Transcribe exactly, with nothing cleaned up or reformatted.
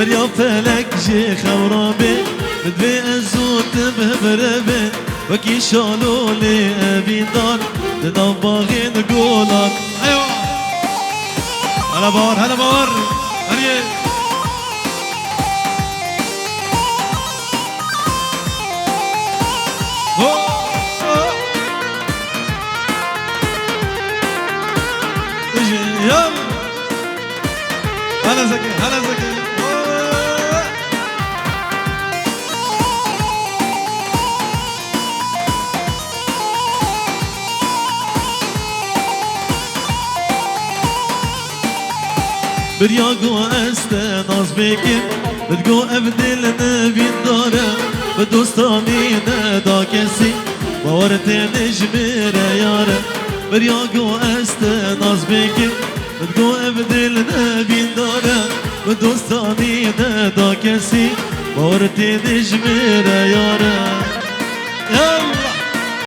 Derya felek jê xew rabê, divê ez û tu bi hev re bin. Wekî şalolê evîndar, di nav baxên golan. Eywa! Hele bawer, hele bawer! Heriyê! Ho! Ho! Dijî, yal! Hele zeke, hele zeke. Birya go ez te nas bêkim, min go ev dil nevîndar e, bi dostanî neda kesî, bawer têne ji min re yar e. Birya go ez te nas bêkim, min go ev dil nevîndar e, bi dostanî neda kesî, bawer têne ji min re yar e.